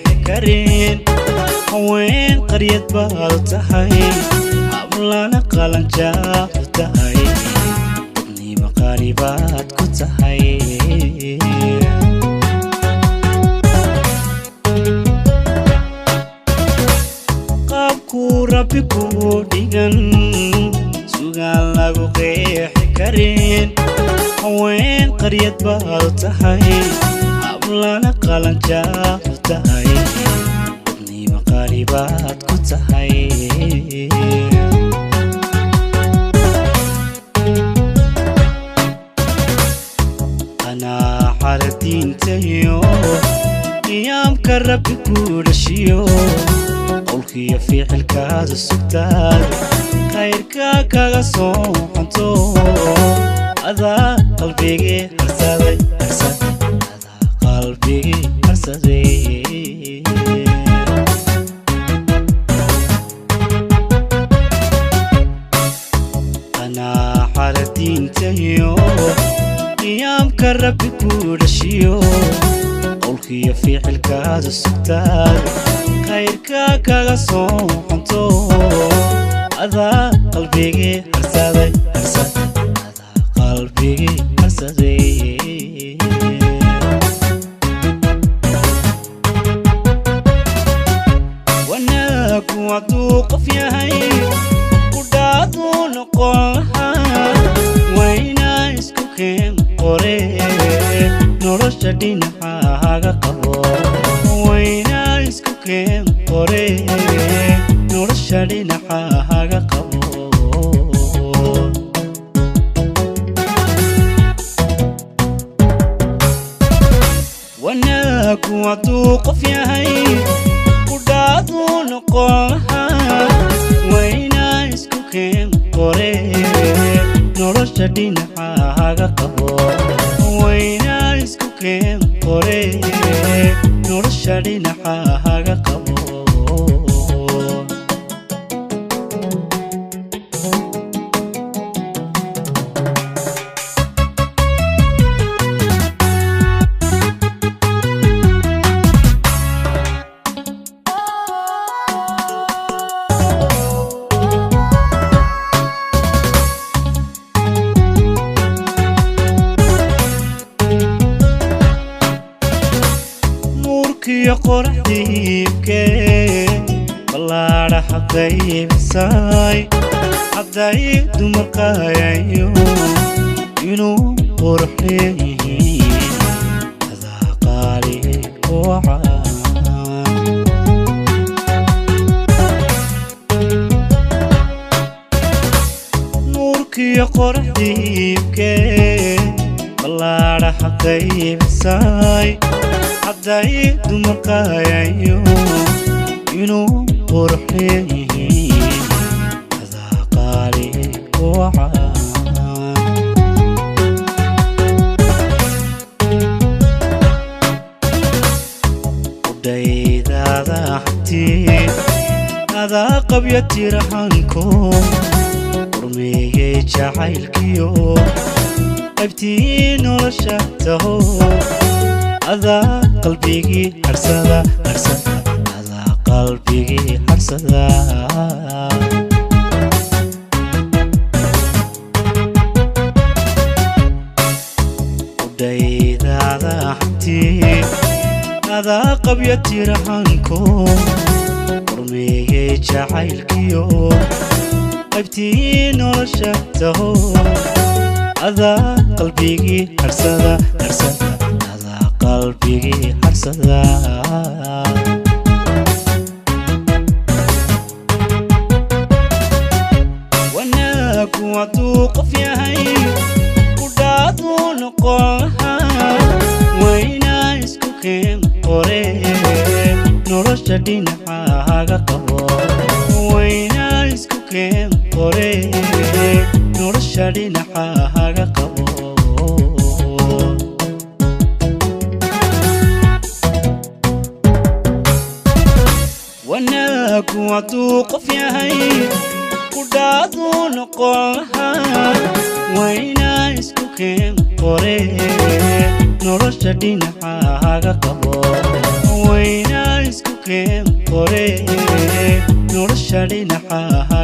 qeexi karin. Haween qaryad baad tahay, hablana qalanjaad tahay, dadnimo qaali baad ku tahay. Qaabkuu Rabbi kuu dhigan sugaan lagu qeexi karin. Haween qaryad baad tahay, hablana qalanjaad tahay, dadnimo qaali baad ku tahay. Qanaacada diintayo qiyaamka Rabbi kuu dhashiyo, qowlkiyo ficilkaada sugtaad khayrka kaga soo xunto. Adaa qalbigii harsaday, harsaday, adaa qalbigii harsaday. Qanaacada diintayo qiyaamka Rabbi kuu dhashiyo, qowlkiyo ficilkaada sugtaad khayrka kaga soo xunto. Adaa qalbigii harsaday, harsaday, adaa qalbigii harsaday. Wanaagu hadduu qof yahay kudhaaduu noqon lahaa, waynaa isku keen qore nolosha dhinacaaga qabo. Waynaa isku keen qore nolosha dhinacaaga qabo. Wanaagu hadduu qof yahay kudhaaduu noqon lahaa, waynaa isku keen qore nolosha dhinacaaga qabo. Waynaa isku keen qore nolosha dhinacaaga qabo. Nuurkiyo qoraxdiibkee ballaadhaha qaybisay, hadday dumar qaayayo inuu qurux leeyihiin, adaa qaali wacaan. Nuurkiyo qoraxdiibkee ballaadhaha qaybisay, hadday dumar qaayayo inuu qurux leeyihiin, adaa qaali wacaan. Udhaydaada hanti adaa qabya tirahanko qurmeeyey jacaylkiyo qaybtii nolosha taho. Adaa qalbigii harsada, harsada, adaa qalbigii harsada. Udhaydaada hanti adaa qabya tirahanko qurmeeyey jacaylkiyo qaybtii nolosha taho. Adaa qalbigii harsada, harsada, adaa qalbigii harsada. Wanaagu hadduu qof yahay kudhaaduu noqon lahaa, waynaa isku keen qore nolosha dhinacaaga qabo. Waynaa isku keen qore nolosha dhinacaaga qabo. Wanaagu hadduu qof yahay kudhaaduu noqon lahaa, waynaa isku keen qore nolosha dhinacaaga qabo. Waynaa qore, nolosha dhinaca.